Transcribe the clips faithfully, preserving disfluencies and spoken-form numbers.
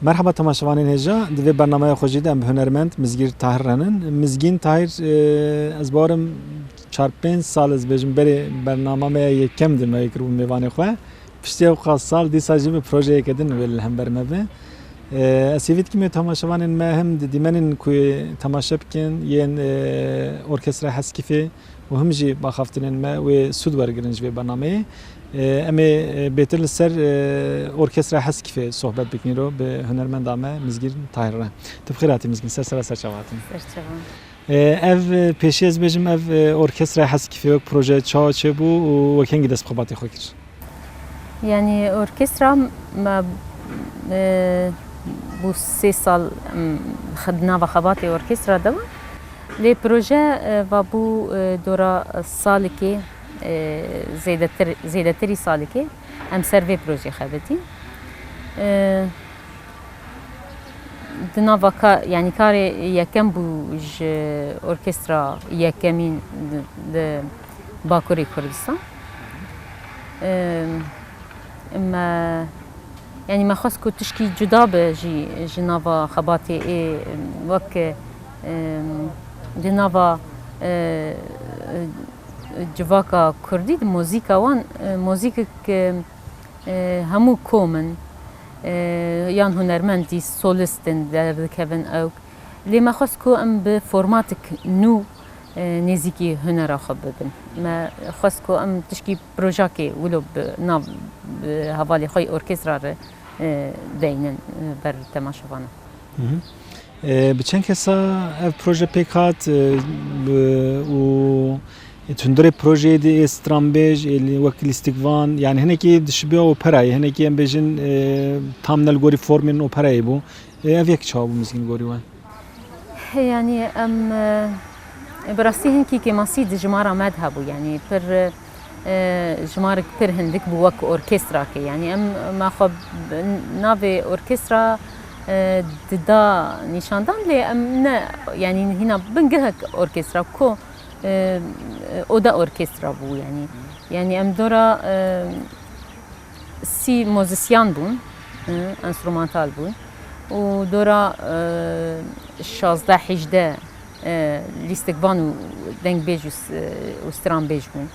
Merhaba temaşevanên hêja, di vê bernameya xwe jî de em bi hunermend Mizgîn Tahir re nin. Mizgîn Tahir, e, ez bawerim çar pênc sal ez bêjim berê bernama me ya yekem de me wê kiribû mêvanê xwe. Piştî ew qas sal dîsa jî bi projeyeke din wê li hember me be. E, ez hêvî dikim wê temaşevanên me hem di dîmenên ku temaşe bikin yên, e, Orkestra Heskîfê û him jî baxaftinên me wê sûd wergirin ji vê bernameyê. E, em ê, e, bêtir li ser, e, Orkestra Heskîfê sohbet bikin îro bi hunermenda me Mizgîn Tahir re. Tu bi xêr hatî Mizgîn, ser sera ser çava hatin. Ser çava. E, ev, e, pêşî ez bêjim, ev, e, Orkestra Heskîfê wek proje çawa çêbû û wek hengî dest bi xebatê xwe kir? Yanî orkestra me, e, bû sê sal, m, xwe di nava xebatê orkestra de bû. Lê proje, e, va bû, e, dora salikê, e, zêdetir, zêdetirî salikê em ser vê projê xebitîn. E, Di nava ka-, yanî karê yekem bû ji orkestra yekemîn di, di Bakurê Kurdistan. Em, me, yanî me xwest ku tişkî cuda be jî ji nava xebatê ê, wek, em, di nava, e, civaka kurdî, di muzîka wan, e, muzîkek, e, hemû kom in, e, yan hunermendî, solist in, derdikevin ew. Lê me xwest ku em bi formatik nû, e, nêzîkî hunera xwe bibin. Me xwest ku em tişkî projakê wilo bi nav, bi hevalê xwe yê orkestra re, e, deynin, e, ber temaşevana. Mhm. E, bi çend kesa ev proje pêk hat, e, bi, û, e, hundirê projeyê de ê stranbêj, ê li, wek lîstikvan, yanî hinekî dişibiya operayê, hinekî em bêjin, e, tam ne li gorî formên operayê bû. E, ev yek çawa bû Mizgîn gorî we? Yanî em, e, bi rastî hinkî kêmasî di jimara me de hebû, yanî pir, e, jimarek pir hindik bû wek orkestrakê. Yanî em, me xwe bi navê orkestra, e, dida nîşandan, lê em ne, yanî hîna bingehek orkestra ku, e, oda orkestra bû, yanî. Yanî em dora, e, sî muzîsyen bûn, e, enstrûmantal bûn û dora, e, şazdeh hejdeh, e, lîstikvan û dengbêj û s-, û stranbêj bûn,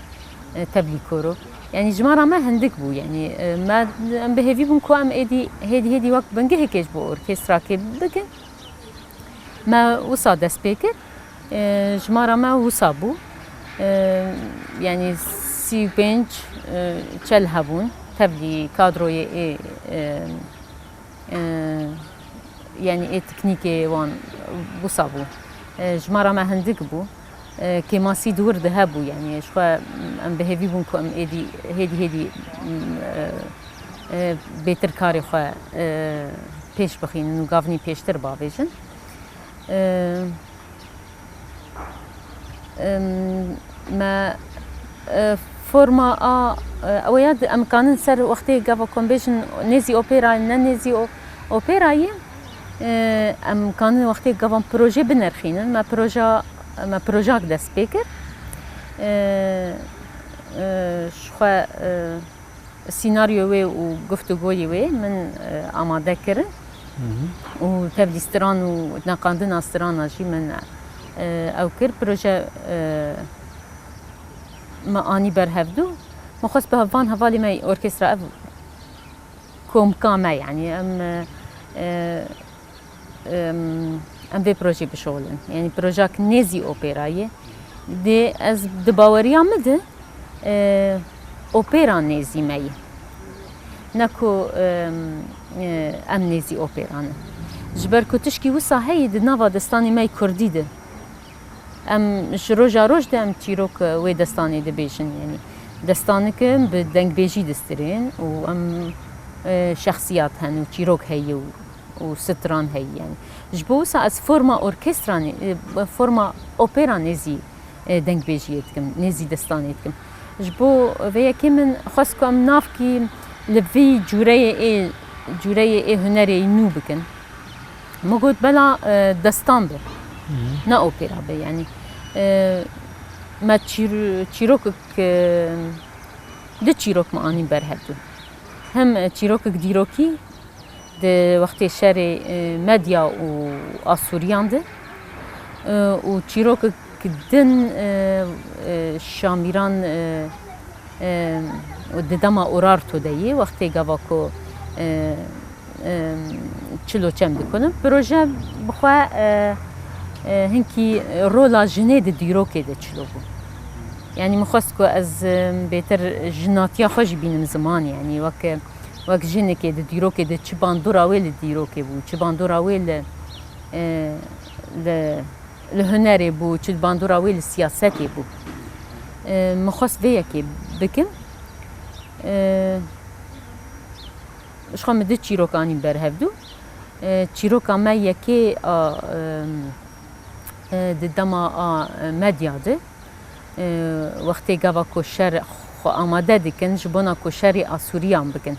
e, tevlî koro. Yanî jimara me hindik bû, yanî, e, me, em bi hêvî bûn ku em êdî hêdî hêdî wek bingehekê ji bo orkestrakê bikin. Me wisa dest pê kir. E, jimara me wisa bû. E, yanî sî û pênc, e, çel hebûn. Tevlî kadroyê ê, e, e, yanî ê teknîkê wan wisa bû. E, jimara me hindik bû. E, kêmasî di wir de hebû, yanî ji xwe em bi hêvî bûn ku em êdî, hêdî hêdî, e, e, bêtir karê xwe, e, pêş bixînin û gavnî pêştir bavêjin. E, em, me, e, forma a, e, ew ya di, em kanin ser wextê gava ku em bêjin nêzî opera, ne nêzî o-, operayê, e, em kanin wextê gava proje binerxînin. Me proja, me projak dest pê kir. E, e, ji xwe, e, Sînaryo wê û guftûgoyê wê min, e, amade kirin. Mhm. Û tevlî stran û neqandina strana jî min, e, ew kir. Proje, e, me anî ber hevdû. Min xwest bi van hevalê me orkestra ev komka me, yanî em, e, e, em, em vê projeyê bişuxulin. Yanî projak nêzî operayê. Dê ez di baweriya min de, e, opera nêzî me ye. Ne ku, em, e, em nêzî opera ne. Ji ber ku tişkî wisa heye di nava destanê me yê kurdî de. Em ji roja roj de em çîrok, e, wê destanê dibêjin, yanî destanik in bi dengbêjî distirên û em, e, şexsiyat hene û çîrok heye û, û stran heye, yanî. Ji bo wisa ez forma orkestranê, e, forma opera nêzî, e, dengbêjiyê dikim, nêzî destanê dikim. Ji bo vê yekê min xwest ku em navkî li vî cûreyê ê, cûreyê ê hunerê nû bikin. Min got bela, e, destan be. Hı hı. Ne opera be, yanî. E, me çîr-, çîrokek, e, du çîrok me anîn ber hevdû. Hem, e, çîrokek dîrokî, Di wextê şerê, e, Medya û Asûriyan de, e, û çîrokek din, e, e, Şamîran, e, e, û di dema Urartu de yê, wextê gava ku, e, e, çilo çem dikirin. Proje bi xwe, e, e, hinkî rola jinê di dîrokê de çilo bû. Yanî min xwest ku ez, e, bêtir jinatiya xwe jî bînim ziman, yanî wek, wek jinekê di dîrokê de çi bandora wê li dîrokê bû, çi bandora wê li, e, li, li hunerê bû, çi bandora wê li siyasetê bû. E, min xwest vê yekê bikim. E, ji xwe min du çîrok anîn ber hevdu. E, çîroka me yekê a, e, e, di dema a, e, Medya de, e, wextê gava ku şer xwe amade dikin, ji bona ku şerê Asûriyan bikin.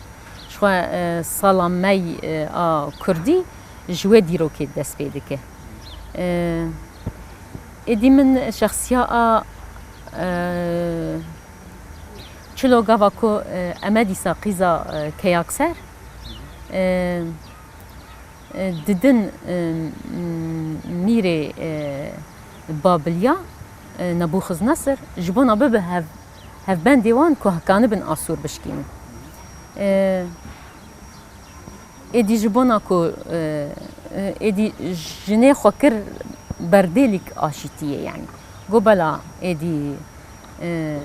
Ji xwe, e, sala May, e, a Kurdî ji wê dîrokê dest pê dike. E, êdî min şexsiya a, e, çilo gava ku, e, em e dîsa qîza, e, Keyakser, e, e, didin, e, m-, mîrê, e, Babiliya, e, Nebûxiznesir, ji bona bibe hev-, hevbendê wan ku hekanibin Asûr bişkînin. E, êdî ji bona ku, e, e, êdî jinê xwe kir berdêlîk aşîtiyê, yanî. Got bela êdî, e,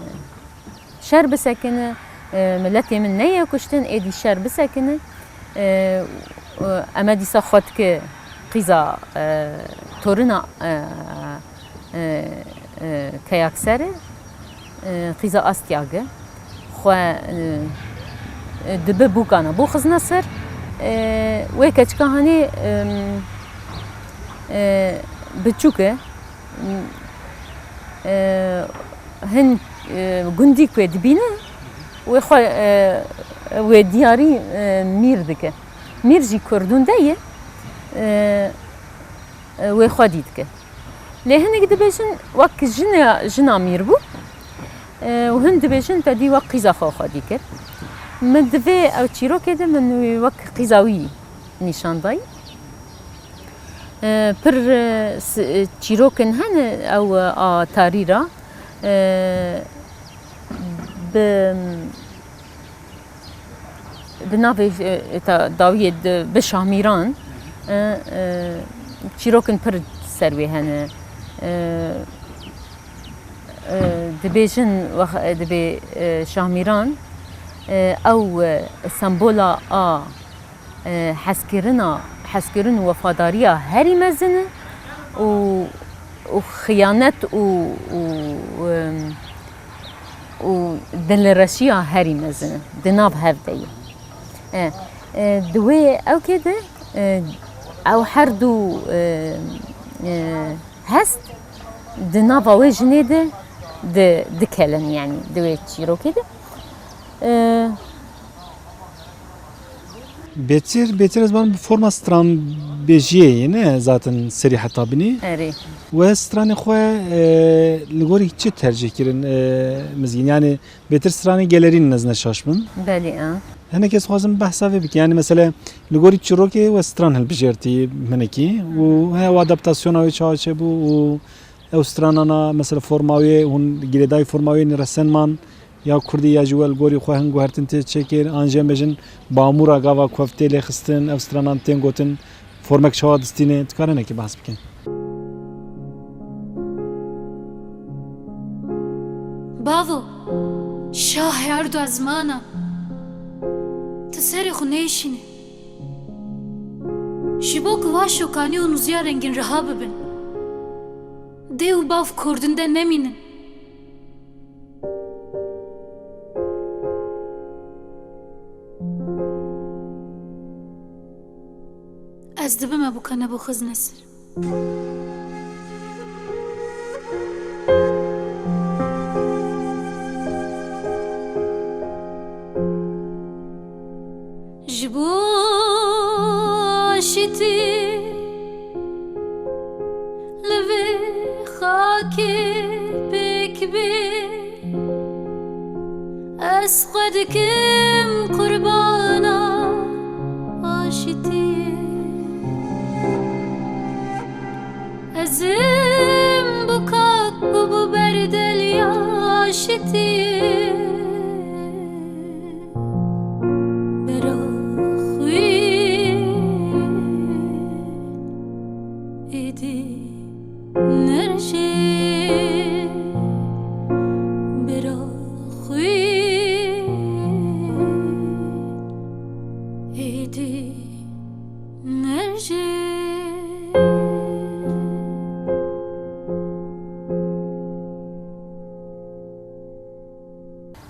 şer bisekine, e, miletê min neyê kuştin, êdî şer bisekine. E, e, em e dîsa xwe dike qîza, e, torina, e, e, e, Keyakserê, e, qîza Astyagê. Xwe, e, e, dibe bûkana bû xizne ser. E, wê keçika hanê, e, e, biçûk e. E, hin, e, gundî ku dibîne, wê xwe, e, wê diyarî, e, mîr dike. Mîr jî kurdûn de ye, e, e, wê xwedî dike. Lê hinek dibêjin wek jina, jina mîr bû, e, û hin dibêjin te dî wek qîza xwe xwedî kir. Min di vê ew çîrokê de min wî wek qîza wî nîşan dayî. E, pir, e, s-, e, çîrokin hene ew, e, a tarî ra, e, bi, bi navê, e, ta-, dawiyê di, bi Şahmîran, e, e, çîrokin pir ser wê hene. E, e, dibêjin, wex-, e, dibê, e, Şahmîran, e, ew, e, sembola a e, hezkirina, hezkirin û wefadariya herî mezin e û, û xiyanet û, û, em, û dilreşiya herî mezin e. Di nav hev de ye. E, e, di wê ewkê de, e, ew her du, e, e, hest di nava wê jinê de di, dikelin, yanî di wê çîrokê de. E, Bêtir, bêtir ez banim bi forma stranbêjiyê ye, ne zaten serî heta binî. Erê. We stranê xwe, e, li gorî çi tercîh kirin, e, Mizgîn? Yani bêtir stranê gelerî ne, ez ne şaş bim. Belê, e. Hinek ez xwazim behsa vê bikim. Yani mesela li gorî çîrokê we stran hilbijêrtî hinekî û he, ew adaptasyona wê çawa çêbû û ew stranana mesela forma wê hûn girêdayî forma wê niresen man, ya kurdî ya jî we li gorî xwe hin guhertin tê çêkir, an jî em bêjin bi amûra gava ku ev tê lêxistin, ev stranan tên gotin, formek çawa distîne, tu kare hinekî behs bike? Bavo, şahê her du ezmanan, tu serê xwe nêşînî. Ji bo ku va şokanî û nûziya rengîn riha bibin, dê û bav kurdin de nemînin. Ez dibime bûka Nebûxiznesir. Ji bo aşitî li vê xakê pêk bê, ez xwe dikim qurbana aşitî. Ezim bû kak bûbû berdel ya şitî. Bera xwî êdî nirjê. Bera xwî êdî nirjê.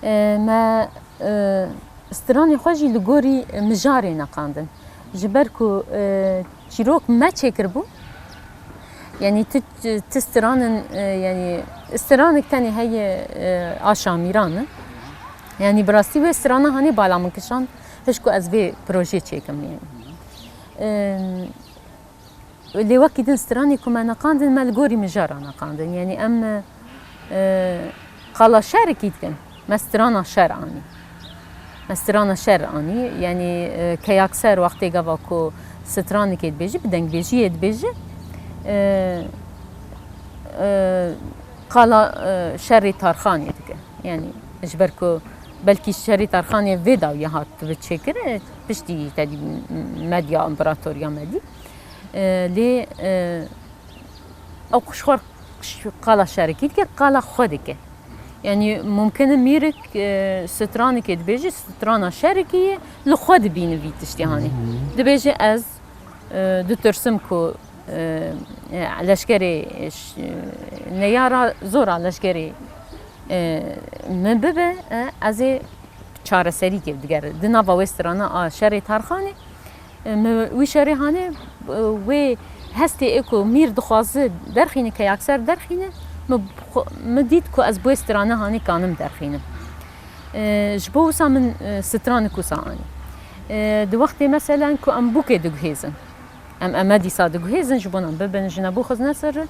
E, me, e, stranê xwe jî li gorî mijarê neqandin. Ji ber ku, e, çîrok me çêkiribû, yanî tu, tu stranin, e, yanî stranik tenê heye, e, a şamîran e. Yanî bi rastî wê strana hanê bala min kişand, hişku ez vê projê çêkim, yanî. E, Lê wekî din stranê ku me neqandin, me li gorî mijara neqandin. Yanî em, e, qala şerikî dikin. Me strana şer anî. Me strana şer anî. Yanî, e, keyakser wextê gava ku stranikê dibêjî, bi dengbêjiyê dibêjî, e, e, qala, e, şerê Tarxanê dike. Yanî ji ber ku belkî şerê Tarxanê vê dawiyê hat bi çêkirin, piştî tedî medya, împaratoriya medî. E, lê, e, ew xwe ji xwe qala şerikî dike, qala xwe dike. Yanî mumkin e mîrik, e, stranikê dibêje, strana şerikî ye, li xwe dibîne vî tiştî hanê. Dibêje ez, e, ditirsim ku, e, e, leşkerê, e, ş-, e, neyara zora leşkerê, e, min bibe, e, ez ê çareserîkê digere. Di nava wê strana a şerê Tarxanê, e, min wî şerê hanê, e, wê hestê ê ku mîr dixwaze derxîne, keyakser derxîne, min xwe, min dît ku ez bi wê strana hanê kanim derxînim. E, ji bo wisa min, e, stranik wisa anî. E, di wextê meselen ku em bûkê diguhêzin. Em, em e dîsa diguhêzin, ji bona bibin ji Nebûxiznesir,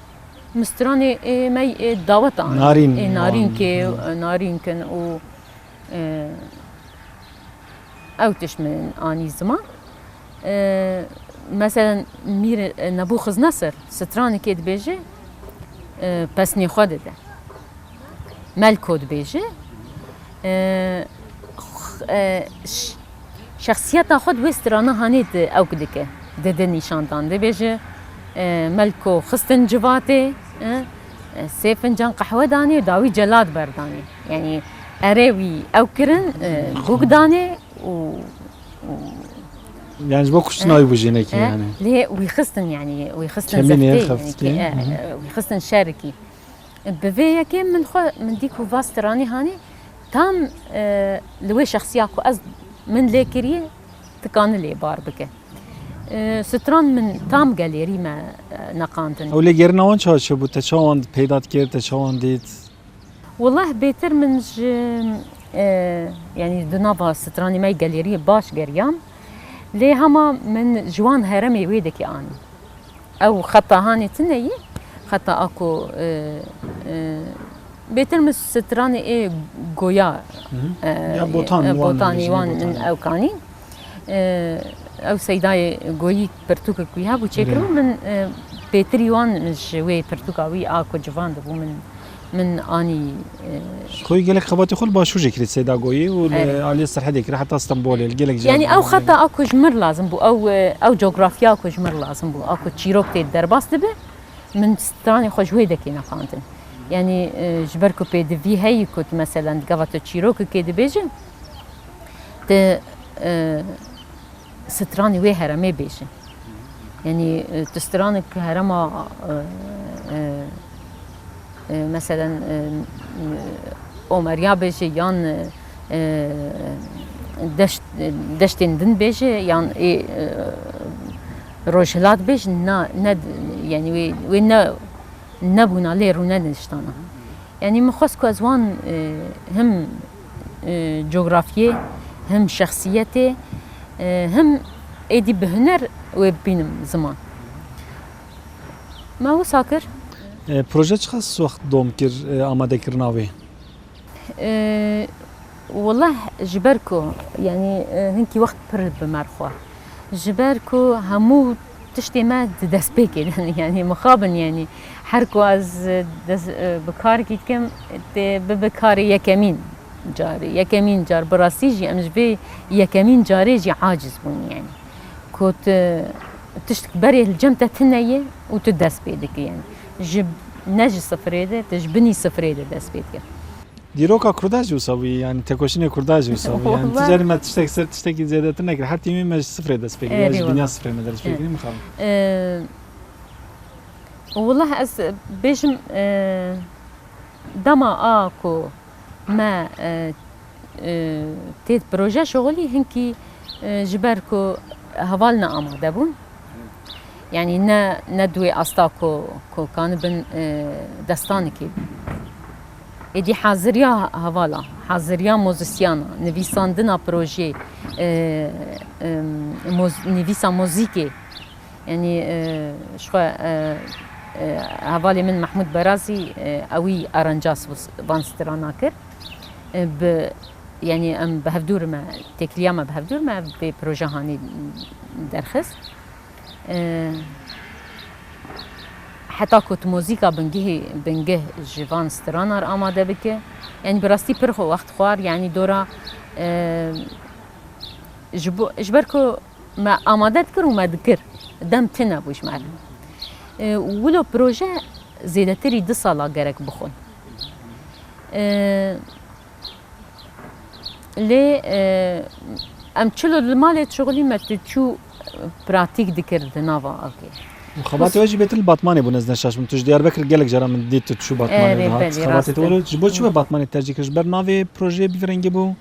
min stranê ê me ê dawet anî. Narîn Ê narînkê, wan. E, narînkin û E, ew tişt min anî ziman. E, meselen, mîr, e, Nebûxiznesir stranikê dibêje, e, pesnê xwe dide. Melko dibêje, e, x-, e, ş-, şexsiyeta xwe di wê strana hanê di ewk dike, dide nîşandan. Dibêje, e, Melko xistin civatê, e, e, sê fincan qehwe danê û dawî celad berdanê. Yanî erê wî ew kirin, e, bûk danê û, û Yani ji bo kuştina wî bû jinekî, e, yani. Lê wî xistin, yani wî xistin Kemînê zeftê, yani xeftikê. Ki, e, Hı hı. e, wî xistin şerikî. Bi vê yekê min xwe, min dî ku va stranê hanê tam, e, li wê şexsiya ku ez min lê kiriye, tikane lê bar bike. E, stran min tam gelêrî me, e, neqandin. Ew lêgerîna wan çawa çêbû? Te çawa wan peyda dikir, te çawa wan dît? Wullah bêtir min ji, e, yanî di nava stranê me gelêriyê baş geriyam. Lê hema min ji wan heremê wê dekê anî. Ew xeta hanê tune yî, xeta a ku, e, e, bêtir min stranê ê goya, Hı hı. e, Ya botan, e, wan, botanî wan min ew kanî. E, ew Seydayê Goyî pirtûkek wî hebû çêkiribû, Erê. min, e, bêtirî wan min ji wê pirtûka wî a ku civan dibû min, min anî, e, Ji xwe gelek xebatê xwe li başûr jê kirî Seyda Goyî û li Erê. aliyê Serhedê kirî heta Stenbolê li gelek cihê. Yanî ew xeta a ku ji mir lazim bû, ew, e, ew coğrafya ku ji mir lazim bû, a ku çîrok tê derbas dibe, min stranê xwe ji wê dekê neqandin. Yanî, e, ji ber ku pêdivî heyî ku tu meselen di gava tu çîrokekê dibêjin, tu, e, stranê wê heremê bêjin. Yanî, e, tu stranek herema, e, e, e, meselen, e, Omeriya bêje yan, e, e, deşt, deştên din bêje yan ê, e, Rojhilat bêje, na, ne, yanî wê, wê ne, nebûna lê rûne niştana. Yanî min xwest ku ez wan, e, him, e, cografiyê, him şexsiyetê, e, him êdî bi huner wê bibînim ziman. Me wisa kir. E, proje çiqas wext dom kir, e, amadekirina wê? E, wullah ji ber ku, yanî, e, hinkî wext pir bi me re xwar. Ji ber ku hemû tiştê me di destpêkê de ne, yanî mixabin, yanî her ku ez des-, bi karekî dikim, tê bibe karê yekemîn carê. Yekemîn car, bi rastî jî em ji vê yekemîn carê jî aciz bûn, yanî ku tu tiştek berê li cem te tune ye û tu dest pê dikî, yanî ji, ne ji sifirê de, tu ji binî sifirê de dest pê dikî. Dîroka Kurda jî wisa bûyî, yanî tekoşînê Kurda jî wisa bûyî. Yanî tu Wala. Carî me tiştek ser tiştekî zêdetir nekir. Her tîmî me ji sifrê dest pê kir. Ya Erê ji wala. Dinya sifrê me dest pê Erê. Kirî mixabin. Ee, wala ez bêjim, ee, dema a ku me, ee, ee, tê proje şixulî hinkî, ee, ji ber ku heval ne amade bûn. Yanî ne, ne di wê asta ku, ku kanibin, e, destanekê. Êdî haziriya hevala, haziriya mozîsyana, nivîsandina projeyê, e, e, moz-, nivîsa mozîkê. Yanî, e, ji xwe, e, e, hevalê min Mehmûd Berazî, e, ewî aranca van strana kir. E, bi, yanî em bi hevdûr me, têkiliya me bi hevdûr me, vê proje hanî derxist. E, heta ku tu muzîka bingehê, bingeh ji van strana re amade bike, yanî bi rastî pir xwe wext xwar, yanî dora, e, ji bo, ji ber ku me amade dikir û me dikir, dem tune bû ji me re. E, wilo proje zêdetirî du sala gerek bixwin. E, Lê, e, em çilo li malê dişixulî me tu çû, e, pratîk dikir di nava avkê. Xebatê we jî bêtir li Batmanê bû, ez ne şaş bim. Tu ji Diyarbekir gelek cara min dît tu çû Batmanê Erê, dihat. Belê, Xebatê rast te e. Were, ji bo çi we Batmanê tercîh kir? Ji ber navê projeyê bi vî rengî bû?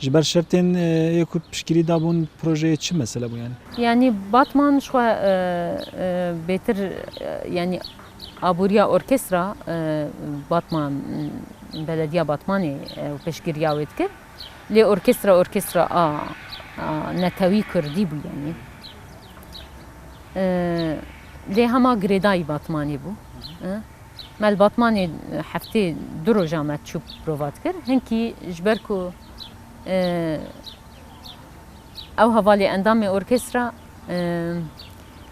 Ji ber şertên, e, yê ku piştgirî dabûn projeyê çi mesele bû yanî? Yanî Batman ji xwe, e, e, bêtir, e, yanî Aboriya orkestra, e, Batman, Belediya Batmanê, e, pêşgiriya wê dikir. Lê orkestra, orkestra a, a netewî kurdî bû, yanî. E, lê hema girêdayî Batmanê bû. E, me li Batmanê heftê du roja me çû prova dikir. Hinkî ji ber ku, e, Ew hevalê endamê orkestra, e,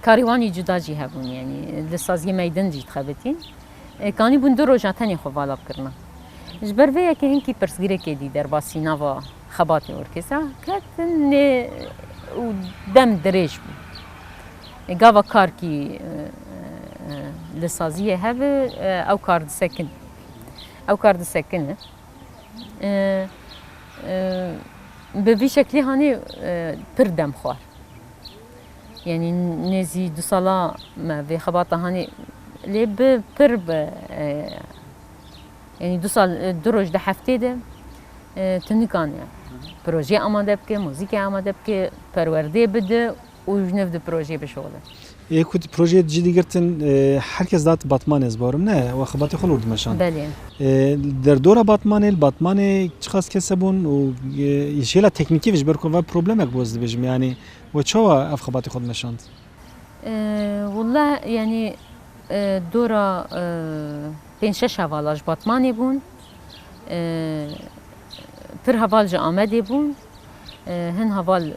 karê wan î cuda jî hebûn, yanî li saziyê me yî din jî dixebitîn. E, kanîbûn du roja tenê xwe vala bikirina. Ji ber vê yekê hinkî pirsgirêkê dî derbasî nava xebatê orkestra ketin nê û dem dirêj bû. E, gava karkî, e, e, li saziyê hebe, e, ew kar disekin. Ew kar disekine. E, e, bi vî şeklî hanî, e, pir dem xwar. Yanî nêzî du sala me vê xebata hanî lê bi pir bi, e, yanî du sal, e, du roj di heftê de, e, tu nikane projeyê amade bike, muzîkê amade bike, perwerdê bide û ji nû di projeyê bişuxile. Ê ku tu projeyê cî digirtin, e, her kes dihat Batmanê, ez bawerim ne, we xebatê xwe li wir dimeşand. Belê. E, derdora Batmanê, li Batmanê çiqas kes hebûn û, e, ji hêla teknîkî ve ji ber ku ve problemek bû ez dibêjim, yanî we çawa ev xebatê xwe dimeşand? E, wela, yanî, e, dora, e, pênc şeş hevala ji Batmanê bûn. E, pir heval ji Amedê bûn. E, hin heval, e,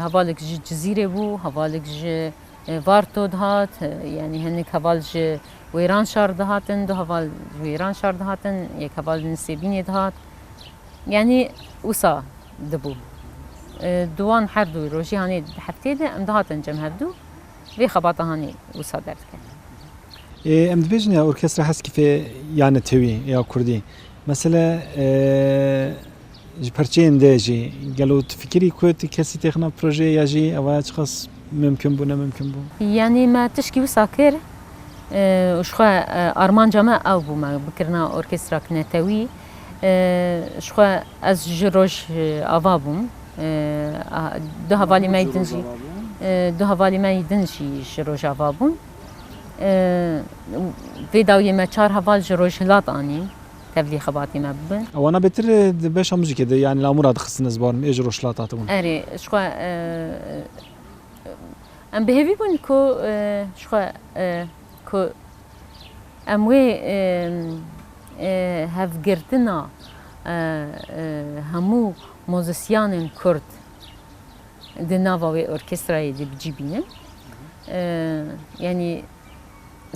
hevalek ji Cizîrê bû, hevalek ji, e, Varto dihat, e, yanî hinek heval ji Wêranşar dihatin, du heval ji Wêranşar dihatin, yek heval ji Nisêbînê dihat. Yanî wisa dibû. E, di wan her du rojî hanê di heftê de em dihatin cem hevdû, vê xebata hanê wisa derdikevin. Ê, em dibêjin ya orkestra Heskîfê ya netewî ya kurdî. Mesele, e, ji perçeyên de jî gelo tu fikirî ku tu kesî têxina projeyê ya jî ev ya çiqas mimkun bû, ne mimkun bû? Yanî me tişkî wisa kir, e, û ji xwe, e, armanca me ew bû me bikirina orkestrak netewî. E, ji xwe ez ji Rojava bûm. E, a, du hevalî me yî din jî, e, du hevalî me yî din jî ji Rojava bûn. E, vê dawiyê me çar heval ji Rojhilat anîn, tevlî xebatê me bibin. Ewana bêtir, e, di beşa muzîkê de, yanî li Amûra dixistin, ez bawerim, ê ji Rojhilat hatibûn. Erê, ji xwe, e, em bi hêvî bûn ku, e, ji xwe, e, ku em wê, e, e, hevgirtina, e, e, hemû muzîsyanên kurd, Di nava wê orkestrayê de bi cî bînim. E, yanî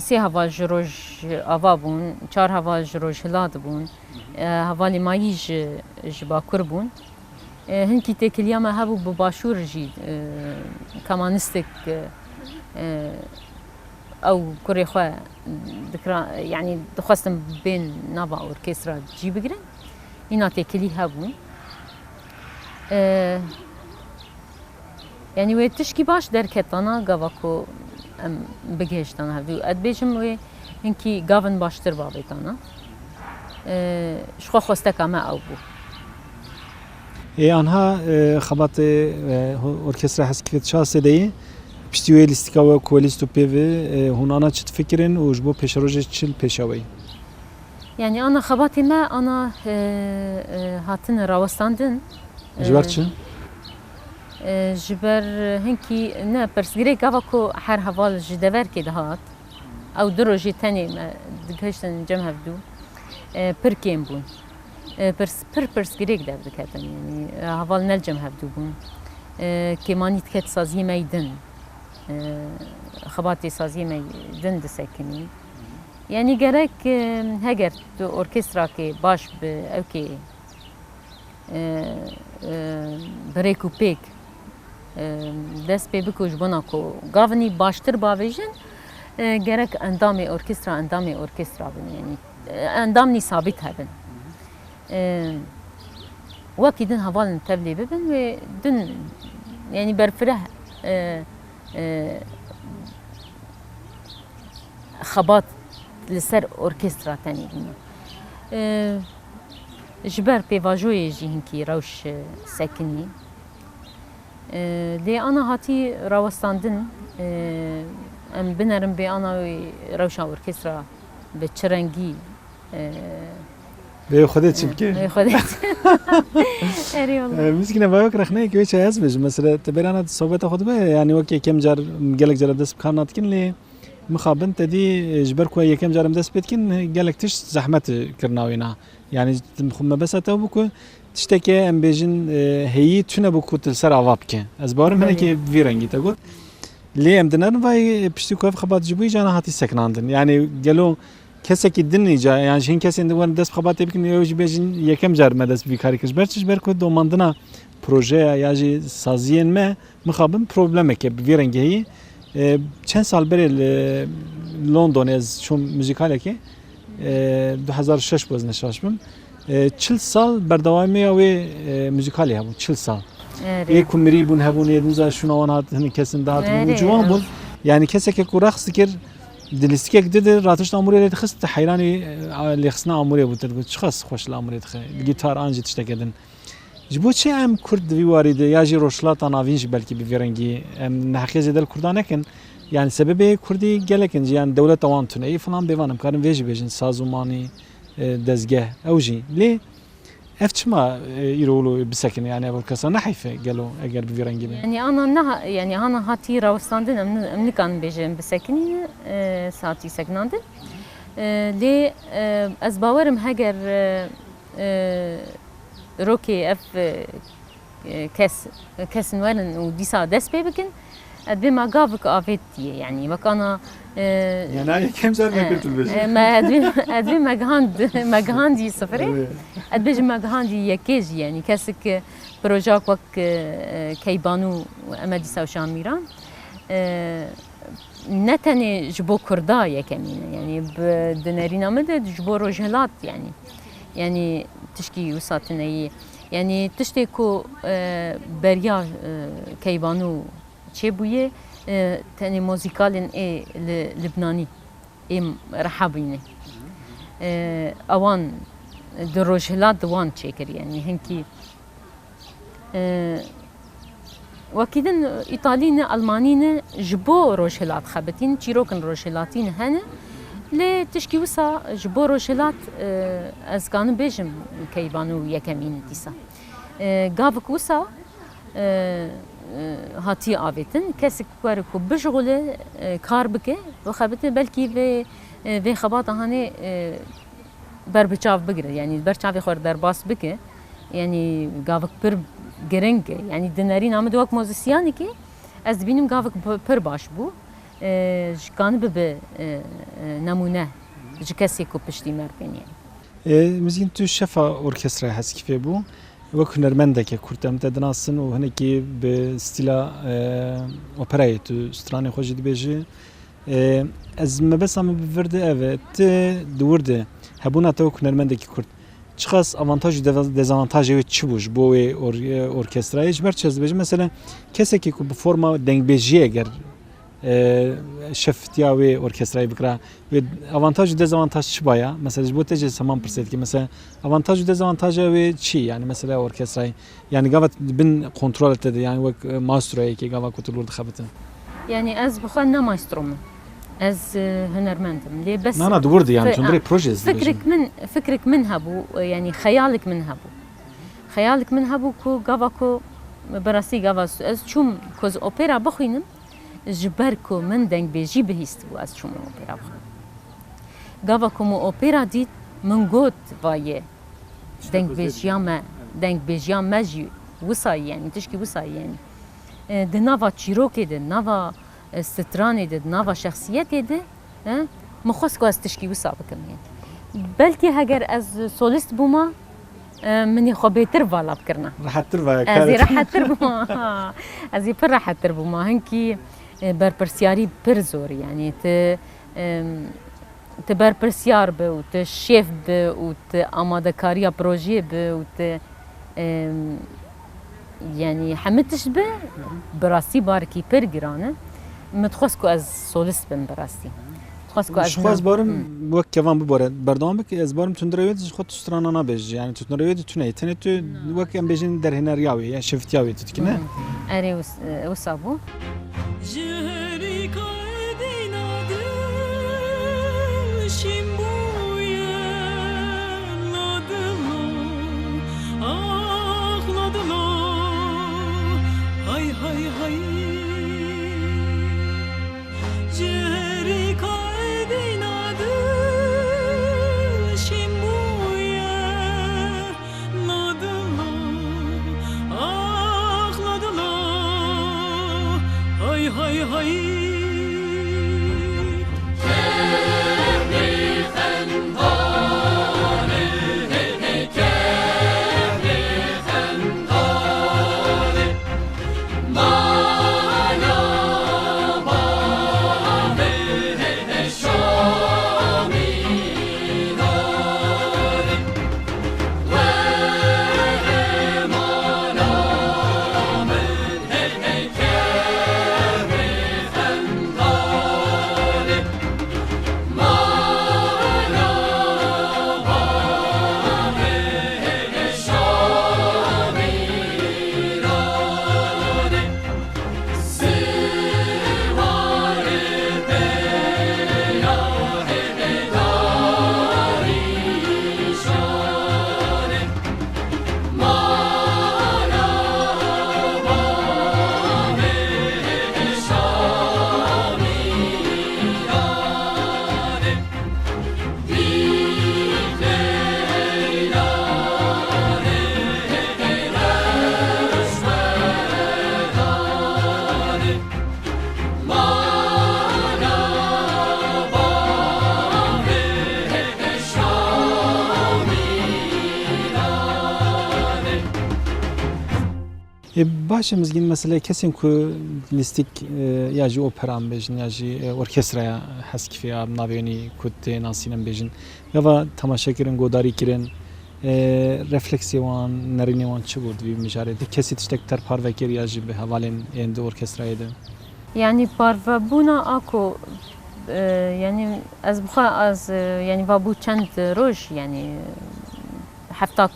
sê heval ji Rojava bûn, çar heval ji Rojhilat bûn, e, hevalê mayî ji, ji Bakur bûn. E, hinkî têkiliya me hebû bi Başûr jî, e, kemanistek, e, e, ew kurê xwe dikira, yanî dixwestin bên nava orkestra cî bigirin. Îna têkilî hebûn. E, Yanî wê tişkî baş derketana gava ku em bigihiştana hevdû. Ez dibêjim wê hinkî gavin baştir bavêtana. E, ji xwe xwesteka me ew bû. Ê anha, e, xebatê, e, ho-, orkestra Heskî Çasê de yê. Piştî wê lîstika we ku we lîst û pê ve, e, hûn ana çi difikirin û ji bo pêşerojê çi li pêşa we yî? Yanî ana xebatê me ana, e, e, hatine rawestandin. Ji ber E, çi? E, ji ber hinkî ne pirsgirêk gava ku her heval ji deverkê dihat. Ew du rojê tenê me digihiştin cem hevdû. E, pir kêm bûn. E, pirs, pir pirsgirêk dev diketin. Yanî, e, heval ne li cem hevdû bûn. E, kêmanî diket saziyê me yî din. E, xebatê saziyê me yî din disekinî. Yanî gerek, e, heger tu orkestrakê baş bi ewkê e, e, bi rêk û pêk, e, dest pê bike û ji bona ku gavinî baştir bavêjin, e, gerek endamê orkestra, endamê orkestra bin, yanî, e, endamnî sabît hebin. E, wekî din hevalin tevlê bibin wê din, yanî berfireh, e, e, xebat li ser orkestra tenê bûne. E, ji ber pêvajoyê jî hinkî rewş, e, sekinî. E, lê ana hatî rawestandin, e, em binerin bê ana wê rewşa orkestra bi çi rengî, e, Bê Xwedê çi bike? Bê Xwedê çi. Erê wala. E, mizgîne vayok rexneyek wê çi ez bêjim. Mesela te berana sohbeta xwe dibe, yani wek yekem car, gelek cara dest bi kar nadikin lê mixabin te dî, e, ji ber ku yekem car em dest pê dikin, gelek tişt zehmet kirina wêna. Yani xwe mebesa te bû ku tişteke em bêjin, e, heyî tune bû ku tu li ser ava bike. Ez bawerim Belê. Hinekî vî rengî te got. Lê em dinerin vay, e, piştî ku ev xebat ji bo îcana hatî sekinandin. Yani gelo kesekî din îca, yan ji hin kesên din werin dest bi xebatê bikin, ew jî bêjin yekem car me dest bi vî karî kir. Ji ber çi? Ji ber ku domandina projeya ya jî saziyên me mixabin problemeke bi vî rengî heyî. E, çend sal berê li Londonê ez çûm muzîkalekê, e, du hezar û şeş bû ez ne şaş bim. E, çil sal berdewamiya wê, e, muzîkalê hebû, çil sal. Erê. Ê ku mirî bûn hebûn, ê din za şûna wan hat, hinek kesin dihat bûn û Erê, ciwan bûn. ew. Yani keseke ku reqs dikir, di lîstikek didi, ratişt amûrê lê dixist, heyranî, e, lêxistina amûrê bû, te digot, çiqas xweş li amûrê dixe, li gîtar an jî tişteke din. Ji bo çi em Kurd di vî warî de, ya jî Rojhilata Navîn jî belkî bi vî rengî, em neheqiyê zêde li Kurdan nekin? Yani sebebê Kurdî gelek in jî, yani dewleta wan tune ye, filan bêvan em karin vê jî bêjin, sazûmanî, e, dezgeh, ew jî. Lê ev çima, e, îro wilo bisekine, yani ev orkestra ne heyf e gelo eger bi vî rengî be? Yani ana neha-, yani ana hatî rawestandin, em ni-, em nikarin bêjin bisekinîne, e, saetî sekinandin. E, lê, e, ez bawerim heger, e, e, rokê ev, e, kes, kesin werin û dîsa dest pê bikin, ez dibê me gavik avêtiye, yanî wek ana, e, Yani yekem car me e, kir tu dibêjî. e, me, ez dibê, ez dibê me gihand-, me gihandî sifirê. Evet. Ez dibêjim me gihandî yekê jî, yanî kesik, e, projak wek, e, Keybanû û em e dîsa û Şamîran. E, ne tenê ji bo Kurda yekemîn e, yanî bi, di nerîna min de ji bo Rojhilat, yanî, yanî tişkî wisa tune yî. Yanî tiştê ku, e, beriya, e, Keybanû çêbûye, e, tenê mozîkalên ê li Libnanî ê reha bûyne. E, ewan di Rojhilat di wan çêkir, yanî hinkî E, wekî din Îtalî ne, Almanî ne, ji bo Rojhilat xebitîn, çîrokên Rojhilatî ne hene. Lê tişkî wisa ji bo Rojhilat, e, ez kanim bêjim Keybanû yekemîn dîsa. E, gavik wisa, e, e, hatiye avêtin. Kesik were ku bijixule, e, kar bike, bixebite, belkî vê, e, vê xebata hanê, e, ber bi çav bigire, yanî ber çavê xwe derbas bike, yanî gavik pir giring e. Yanî di nerîna min de wek muzîsyenekî ez dibînim gavik bi-, pir baş bû. E, ji kanibe bi, e, e, nemûne ji kesê ku piştî me bibîne. E, Mizgîn, tu şefa orkestraya Heskîfê bû. Wek hunermendeke Kurd em te dinasin û hinekî bi stîla, e, operayê tu stranê xwe jî dibêjî. E, ez mebesta min bi vir de ev e. Ti di wir de hebûna te wek hunermendekî Kurd çiqas avantaj û deva-, dezavantajê wê çi bû ji bo wê or-, e, orkestrayê? Ji ber çi ez dibêjim? Mesela kesekî ku bi forma dengbêjiyê eger e, şeftiya wê orkestrayê bikira, wê avantaj û dezavantaj çi baya? Mesela ji bo te jî heman pirsê dike. Mesela avantaj û dezavantaja wê çi? Yani mesela orkestrayê. Yani gava di bin kontrola te de, yani wek, e, maestroyekê gava ku tu li wir dixebitin. Yani ez bi xwe ne maestro me. Ez, e, hunermend im. Lê bes Na, na, di wir de yani fi-, tundurê a, projeyê ez dibêjim. Fikrek min, fikrek min hebû, e, yani xeyalek min hebû. Xeyalek min hebû ku gava ku, bi rastî gava ez çûm ku ez opera bixwînim, ji ber ku min dengbêjî bihîstibû, ez çûm opera bixwînim. Gava ku min opera dît, min got, va ye, dengbêjiya me, dengbêjiya me jî wisa ye, yanî tişkî wisa ye, yanî. E, di nava çîrokê de, nava, e, stranê de, di nava şexsiyetê de, e, min xwest ku ez tişkî wisa bikim, yanî. Belkî heger ez solîst bûma, e, min ê xwe bêtir vala bikirina. Rehettir vaya. Ez ê karê. Rehettir bûma. Ez ê pir rehettir bûma. Hinkî, e, berpirsiyarî pir zor, yanî tu, em, tu berpirsiyar bi û tu şêf bi û tu amadekariya projeyê bi û tu, em, yanî hemî tişt bi, bi rastî barekî pir giran e. Min dixwest ku ez solîst bim bi rastî. Dixwest ku ez Ji xwe ez barim Hmm. wek kevan bibore, berdewam bike, ez barim tundurê wê de ji xwe tu strana nabêjî. Yani tu tundurê wê de tune ye. Tenê tu wek em bêjin derhêneriya wê, ya şevitiya wê tu dikine. Hmm. Erê wis-, wisa bû. Ji herî kaydîna dil şîn bûye la dilo, ax la dilo, hay hay hay. Ji herî kaydîna dil şîn bûye. La dilo, ax la dilo, hay hay hay. Ê, baş e, Mizgîn, mesela kesên ku lîstik, e, ya jî opera em bêjin, ya jî, e, orkestraya Heskîfê ya navê wî ku tê nasînin bêjin. Gava temaşe kirin, godarî kirin, e, refleksê wan, nerînê wan çi bû di vî mijarê de? Kesî tiştek ter parve kir ya jî bi hevalên ên di orkestrayê de? Yanî parvebûna a ku, e, yanî ez bi xwe ez, e, yanî va bû çend roj, yanî hefta,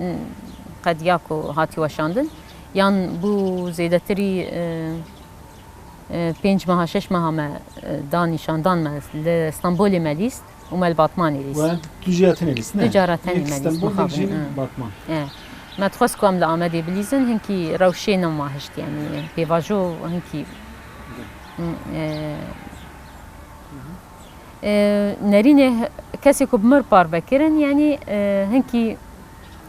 e, qediya ku hatî weşandin, yan bû zêdetirî, e, e, pênc meha, şeş meha me, e, da nîşandan me li Stenbolê me lîst û me li Batmanê lîst. We du cara tenê lîst, ne? Du cara tenê me lîst, Stenbol, mixabin, yek jî ha. Batman. E, me dixwest ku em li Amedê bilîzin, hinkî rewşê nema hişt, yanî pêvajo hinkî, e, e, nerînê kesê ku bi mir parve kirin, yanî, e, hinkî,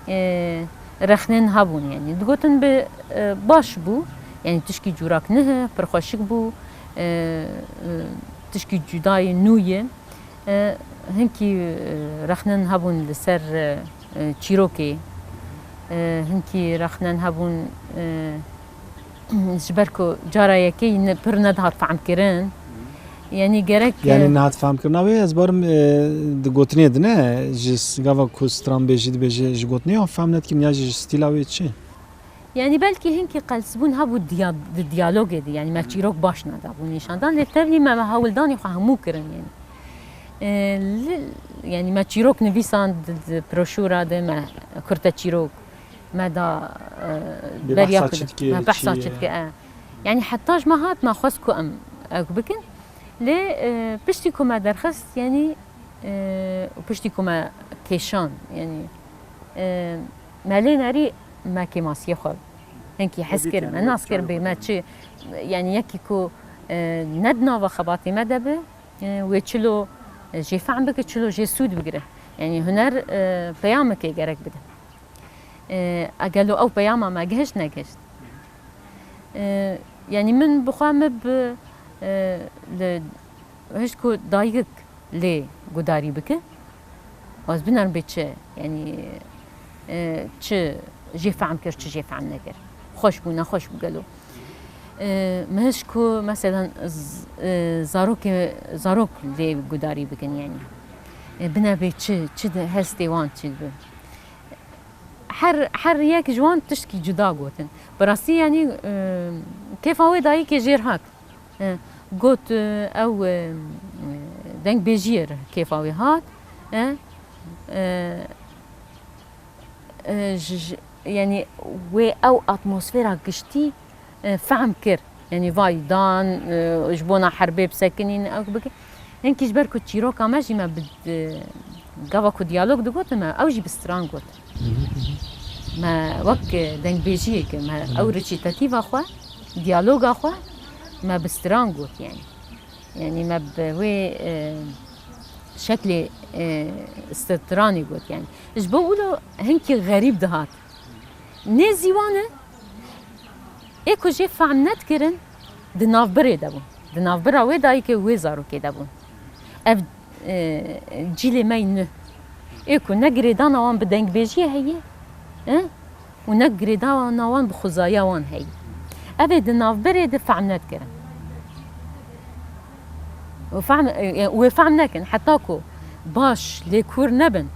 e, rexnên hebûn, yanî digotin bi, e, baş bû, yanî tişkî cûrak nihe, pir xweşik bû, e, e, tişkî cudayê nû ye. E, hinkî, e, rexnên hebûn li ser, e, e, çîrokê. E, hinkî rexnên hebûn, e, ji ber ku cara yekê ne, pir nedihat fehmkirin. Yanî gerek, Yanî e, nehat fehmkirina wê, ez barim, e, di gotinê de ne, ji s-, gava ku stranbêjî dibêje, ji gotinê ya fehm nedikin ya jî ji stîla wê çi? Yanî belkî hinkî qelsbûn hebû diya-, di diyalogê de, yanî me çîrok baş nedabû nîşandan, lê tevlî me, me hewldanê xwe hemû kirin, yanî. E, li, yanî me çîrok nivîsand di, di broşûra de, me kurte çîrok me da, e, Bê beriya behsa ku çi de, dike, me behsa çi çi ye? dike, e. Yanî heta ji me hat, me xwest ku em ew bikin. Lê, e, piştî ku me derxist, yanî, e, û piştî ku me kêşan, yanî, e, me lê nerî me kêmasiyê xwe hinkî hez kir, me nas kir bê me çi, yanî yekî ku, e, ne di nava xebatê me de be, e, wê çilo, e, jê fehm bike, çilo jê sûd bigire. Yanî huner, e, peyamekê gerek bide. E, egelo ew peyama me gihişt, negihişt. E, yanî min bi xwe min bi, e, li, hişt ku dayik lê gudarî bike, ez binerim bê çi, yanî, e, çi jê fehm kir, çi jê fehm nekir. Xweş bû, nexweş bû gelo. E, min hişt ku, meselen, z-, e, zarokê, zarok lê gudarî bikin, yanî. E, bine bê çi, çi de hestê wan çi dibe. Her, her yek ji wan tiştkî cuda gotin. Bi rastî, yanî, e, kêfa wê dayikê jêr hat. E, got, e, ew, e, dengbêjiyê re kêfa wê hat. E, e, e, ji, ji, yanî wê ew atmosfera giştî, e, fehm kir. Yanî vay dan, e, ji bona herbê bisekinîn, ew bike. Hinkî ji ber ku çîroka me jî me bi, e, gava ku diyalog digotin me, ew jî bi stran got. Me wek, e, dengbêjiyê ke me ew reçîtatîva xwe, diyaloga xwe, me bi stran got yanî. Yanî me bi wê, e, şeklê, e, stranê got yanî. Ji bo wilo hinkî xerîb dihat. Nêzî wan e, ê ku jê fehm nedikirin, di navbirê de bûn. Di navbira wê dayikê û wê zarokê de bûn. Ev, e, cîlê me yî nû. Ê ku ne girêdana wan bi dengbêjiyê heye, e? Û ne girêdana wan bi xwezaya wan heye. Ev ê di navbirê de fehm nedikirin. Û fehm, e, wê fehm nekin, heta ku baş lê kûr nebin,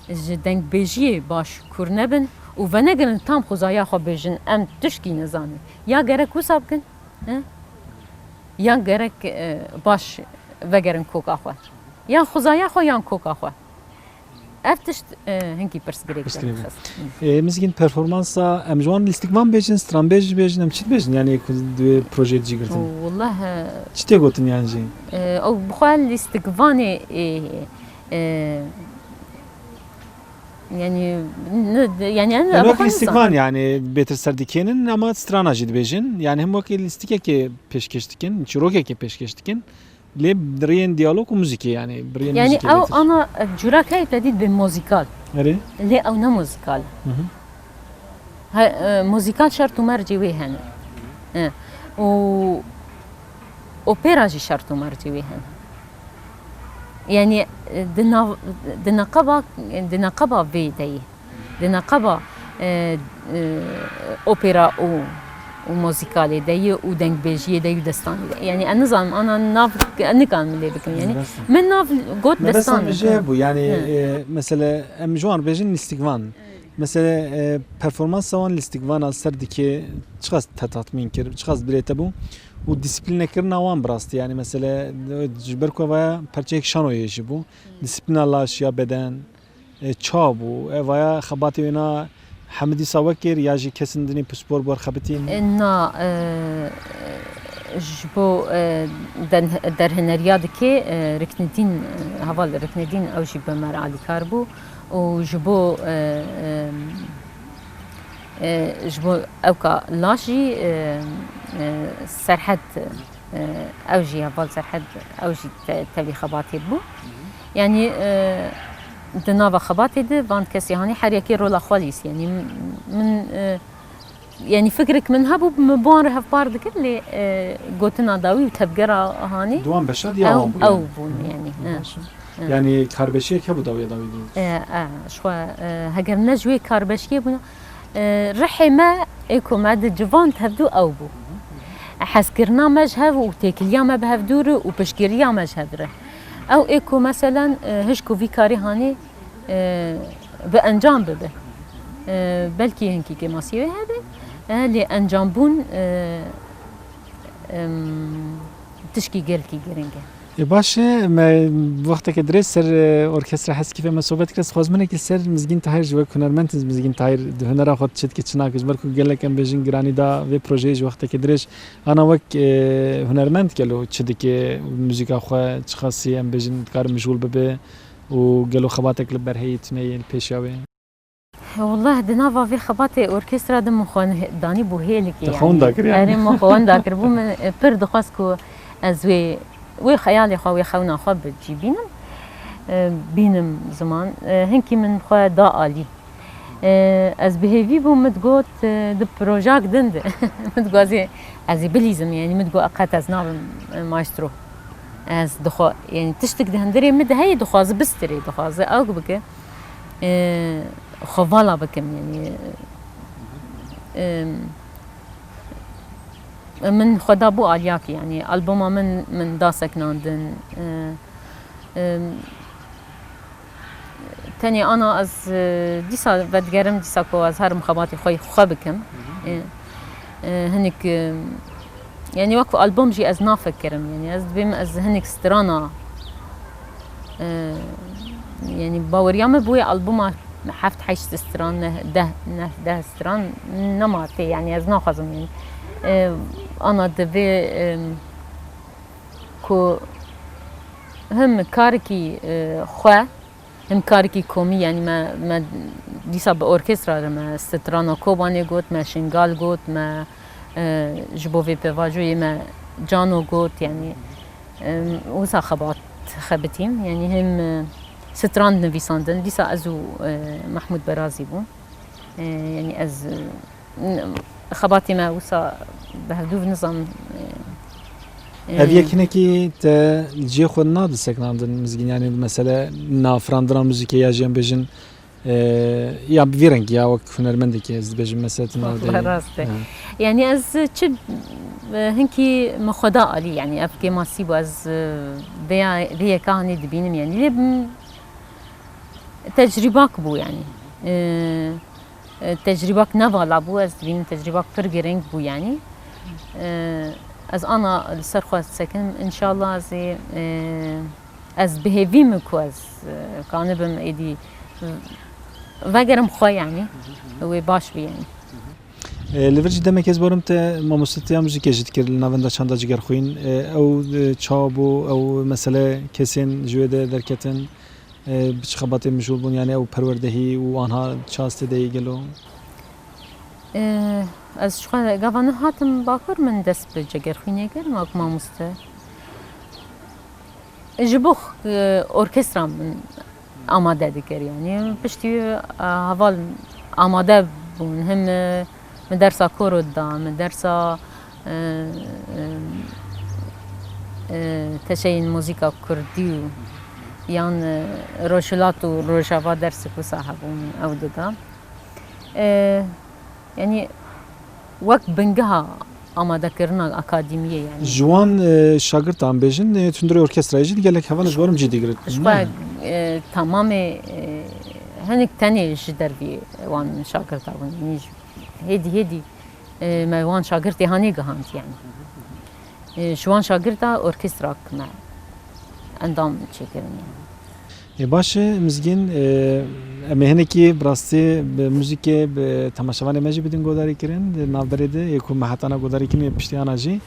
ji dengbêjiyê baş kûr nebin û venegerin tam xwezaya xwe bêjin, em tişkî nizanin. Ya gerek wisa bikin, he? Yan gerek, e, baş vegerin koka xwe. Yan xwezaya xwe, yan koka xwe. Ev tişt, e, hinkî pirsgirêk Pirsgirêk. Dixist. Hı. E, Mizgîn, performansa, em ji wan lîstikvan bêjin, stranbêj jî bêjin, em çi dibêjin? Yanî ku di wê projeyê cî girtin. Û wallah, e, Çi tê gotin yan jî? E, ew bi xwe lîstikvanê, e, e, yanî, ne, yanî, em Em bi wek xwe lîstikvan nizan. Yanî bêtir ser dikênin, ama strana jî dibêjin. Yanî hem wekî lîstikekê pêşkêş dikin, çîrokekê pêşkêş dikin. Lê bi rêyên diyalog û muzîkê, yanî bi rêyên Yanî muzîkê ew lê ana, e, cûrak heye te dît bê muzîkal. Erê? Lê ew ne muzîkal. Hı hı. He, e, muzîkal şert û mercê wê hene. He. Û opera jî şert û mercê wê hene. Yanî, e, di nav, di neqeba, di neqeba vê de ye. Di neqeba, e, e, opera û, û muzîkalê de ye û dengbêjiyê de ye û destanê de. Yanî, ez nizanim, ana nav, ez nikarim lê bikim. Yanî, Mebesta. Min nav got Mebesta destan min jê dikim. Hebû, yanî, Hı. e, mesele, em ji wan bêjin lîstikvan. Mesele, e, performansa wan lîstikvana ser dikê çiqas te tatmîn kir, çiqas bi rê te bû û dîsîplînekirina wan bi rastî, yanî, mesele, e, ji ber ku vaya perçeyek şanoyê jî bû, dîsîplîna laş ya beden, e, ça bû? Evaya xebatê wêna hemî dîsa we kir ya jî kesên dinê pispor bi we re xebitîn? E, na, e, ji bo, e, den-, derhêneriya dikê, e, Riknedîn, e, heval Riknedîn ew jî bi me re alîkar bû û ji bo, e, e, e, ji bo ewka laş jî, e, e, Serhed, e, ew jî heval Serhed, ew jî te-, tevlî xebatê bû. Yanî, e, Di nava xebatê de van kesê hanî her yekê rola xwe lîst. Yanî min, e, yanî fikrek min hebû, min bi wan re hevpar dikir, lê, e, gotina dawî û tevgera hanî Di wan beşa diya ew, wan bû ew yani. bûn yanî, e. Baş e. E. Yani karbeşiyek hebû dawiya dawî de. E, e, ji xwe, e, heger ne ji wê karbeşiyê bûna, e, rihê me ê ku me di civan tevdû ew bû. Hezkirina me ji hev û têkiliya me bi hevdû re û piştgiriya me ji hev re. Ew ê ku meselen, e, hişk û vî karî hanî, e, bi encam bibe. E, belkî hinkî kêmasiyê wê hebe, e, lê encambûn, e, em, tişkî gelkî giring e. Ê, baş e, me wexteke dirêj ser, e, orkestra Heskîfê me sohbet kir. Ez dixwazim hinekî ser Mizgîn Tahir, ji wek hunermend Mizgîn Tahir di hunera xwe çi dike, çi nake, ji ber ku gelek em bêjin giranî da vê projeyê ji wexteke dirêj. Ana wek, e, hunermend gelo çi dike, muzîka xwe çiqasî em bêjin dikare mijûl bibe û gelo xebatek li ber heyî tune yê li pêşiya wê? Wallah di nava vê xebatê orkestra de min xwe danî bû hêlikê. Te xwe winda kir yani? Erê, min xwe winda kir. Bû min, e, pir dixwest ku ez wê, wê xeyalê xwe, wê xewna xwe bi cî bînim. E, bînim ziman. E, hinkî min xwe da alî. E, ez bi hêvî bûm, min digot, e, di projak din de. Min digot ez ê, ez ê bilîzim, yanî min digot qet ez nabim, e, maestro. Ez dixwa-, yanî tiştek di hundirê min de heye, dixwaze bistirê, dixwaze ew bike. E, xwe vala bikim, yanî, e, min xwe dabû aliyakî, yanî albuma min, min da sekinandin. E, e, Tenê ana ez, e, dîsa vedigerim, dîsa ku ez herim xebatê xwe, xwe bikim. E, e, hinik, e, yanî wek album jî ez nafikirim. Yanî ez dibêm ez hinik strana, e, yanî baweriya me bi wê albuma heft heşt stran, neh, deh, neh, deh stran nema tê. Yanî ez naxwazim, yanî, e, ana divê, e, ku him karekî, e, xwe, him karekî komî, yanî me, me dîsa bi orkestra re me strana Kobanê got, me Şingal got, me, e, ji bo vê pêvajoyê me Cano got, yanî, e, wisa xebat xebitîm, yanî him, e, stran nivîsandin, dîsa ez û, e, Mehmûd Berazî bûn. E, yanî ez, e, Xebatê me wisa bi hevdû nizam, e, e, Ev yek hinekî te li cihê xwe nade sekinandin Mizgîn, yanî mesele nafirandina muzîkê ya jî em bêjin, e, ya bi vî rengî ya wek hunermendekî ez dibêjim mesele tu nade. Wala rast e. Ha. Yanî ez çi, e, hinkî min xwe da alî, yanî ev kêmasî bû, ez, e, vêya, vê yeka hanê dibînim, yanî lê, m, tecrîbak bû, yanî. E, E, tecrîbak ne vala bû, ez dibînim tecrîbak pir girîng bû, yanî. E, ez ana li ser xwe sekinim, înşallah ez ê, e, ez bi hêvî me ku ez, e, kanibim êdî, e, vegerim xwe, yanî, wê baş bî, yanî. E, li vir jî demekê ez barim te mamosteya muzîkê jî dikir li Navenda Çanda Cigerxwîn. E, ew, e, çawa bû, ew mesele kesên ji wê de derketin? E, bi çi xebatê mijûl bûn, yanî ew perwerdehî û anha çi astê de yê gelo? E, ez ji xwe gava nehatim Bakur, min dest bi cegerxwînê kir, wek mamoste. Ji bo, e, orkestra min amade dikir, yanî piştî, e, heval amade bûn, him, e, min dersa koro dida, min dersa, e, e, e, teşeyên muzîka kurdî û yan, e, Rojhilat û Rojava dersek wisa hebûn, ew dida. E, yanî wek bingeha amadekirina akademiyê, yanî. Ji wan, e, şagirtan bêjin, e, hundirê orkestrayê jî gelek heval ji wan cî digirin. Ji xwe, e, tamamê, e, hinek tenê ji dervî wan şagirta bûn. Yanî ji hêdî hêdî, e, me wan şagirtê hanê gihand, yanî. E, ji wan şagirta orkestrak me endam çêkirin, yanî. Ê, baş e, Mizgîn, e, em ê hinekî bi rastî bi muzîkê, bi temaşevanê me jî bidin godarî kirin di navberê de, yê ku me hetana godarî kirin, yê piştî ana jî.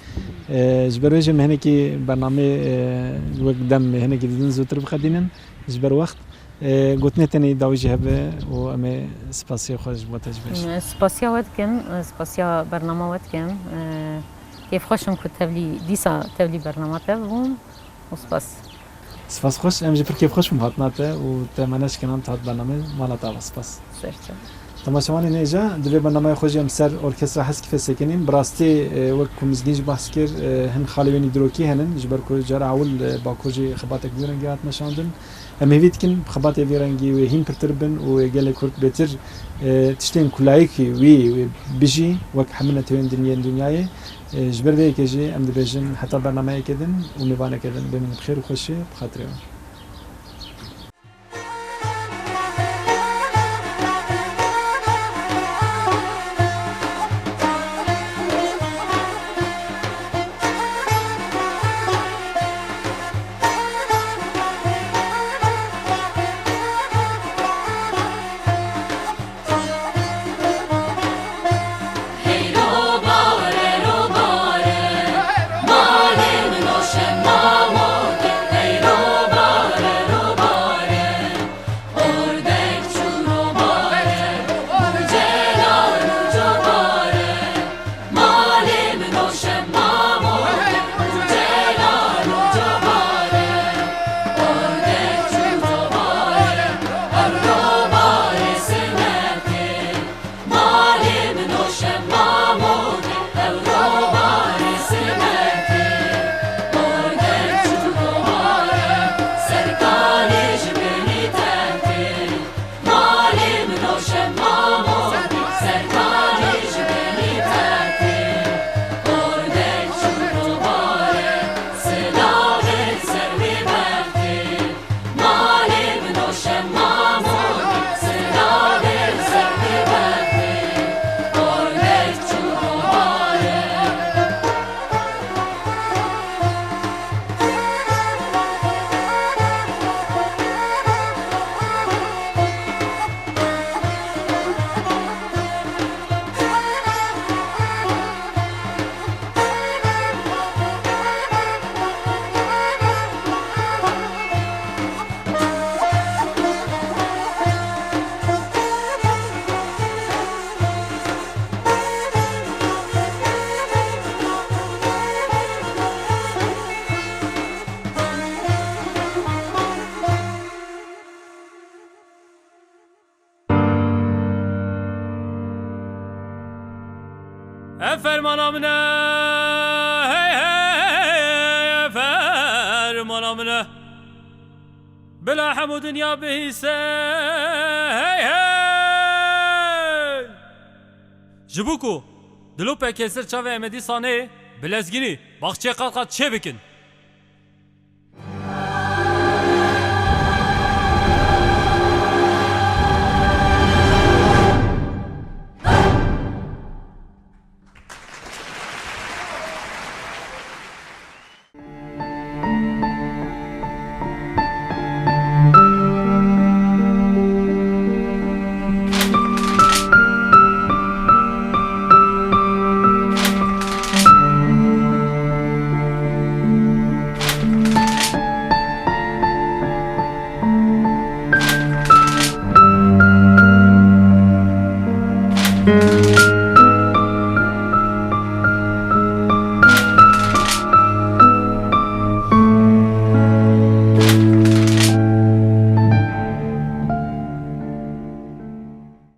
E, ji ber wê jî em ê hinekî bernameyê, e, wek dem ê hinekî didin zûtir biqedînin, ji ber wext. E, gotinê tenê dawî jî hebe û em ê spasiyê xwe ji bo te jî bêjin. Ez spasiya we dikim, ez spasiya bernama we dikim. E, kêfxweş im ku tevlî, dîsa tevlî bernama te bûm. Û spas. Spas xweş, em jî pir kêfxweş bûn hatina te û te mane şikena te hat bernameyê mala te ava. Spas. Ser çav. Temaşevanên hêja, di vê bernameyê xwe jî em ser orkestra Heskîfê sekinîn. Bi rastî, e, wek ku Mizgîn jî behs kir, e, hin xalê wê nîdirokî henin, ji ber ku cara ewil, e, Bakur jî xebatek bi vî rengî hat meşandin. Em hêvî dikin bi xebatê vî rengî wê hîn pirtir bin û wê gelê Kurd bêtir, e, tiştên kulayîkî wî, wê bijî wek hemû netewên din yên dinyayê. E, ji ber vê yekê jî em dibêjin heta bernameyeke din û mêvaneke din bimînin bi xêr û xweşiyê bi xatirê we. Ev fermana min e, hey, hey, ev fermana min e. Bila hemû dinya bihîse, hey, hey. Ji bo ku dilopeke ser çavê em ê dîsanê bi lezgînî baxçeyê qat qat çêbikin.